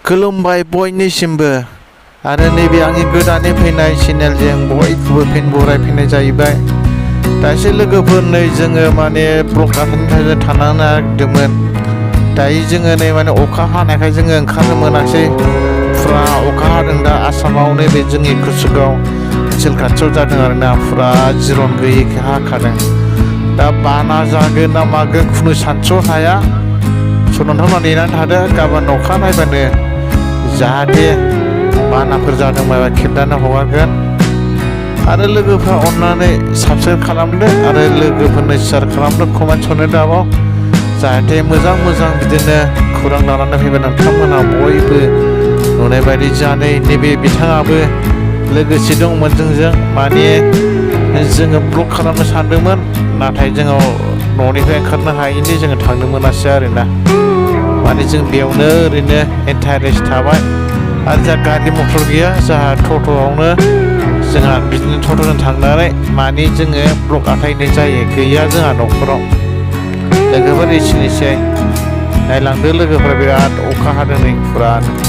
खुलुमबाय बयनिसिमबो आरो नैबे आंनि गोदानै फैनाय चेनेलजों बयखौबो फिन बरायफैनाय जाहैबाय। दासो लोगोफोर नै जोङो माने ब्लक गाथानिफ्राय थानो नागिरदोंमोन। दायो जोङो नै माने अखा हानायखाय जोङो ओंखारनो मोनाखिसै। फुरा अखा हादों दा आसामाव नैबे जोंनि कुसुगाव ओनसोल खाथियाव जादों आरोना, फुरा जिरन गैयै हाखादों। दा बाना जागोन ना मागोन खुनु सानस' हाया। सनन्थावना नेनानै थादो, गाबोन अखा नायबानो जाहाथे बानाफोर जादोंबा खेबनानै हगारगोन। आरो लोगोफ्रा अननानै साबस्क्राइब खालामदो आरो लोगोफोरनो शेयार खालामदो, कमेन्ट हरनो दाबाव, जाहाथे मोजां बिदिनो खौरां लानानै फैबाय नोंथांमोनहा बयबो नुनाय बायदि जानै नैबे बिथाङाबो लोगोसे दंमोन जोंजों। माने जोङो ब्लक खालामनो सानदोंमोन, नाथाय जोङो न'निफ्राय ओंखारनो हायैनि जोङो थांनो मोनासै आरोना। माने जों बेयावनो ओरैनो इन्टारेस्ट थाबाय। आरो जोंहा गारि मटर गैया, जोंहा टट'आवनो जोंहा बिदिनो टट'जों थांनानै माने जोङो ब्लक आथायनाय जायो, गैया जोंहा न'खराव। लोगोफोर एसेनोसै, नायलांदो लोगोफोरा बिराद अखा हादों नै फुरानो।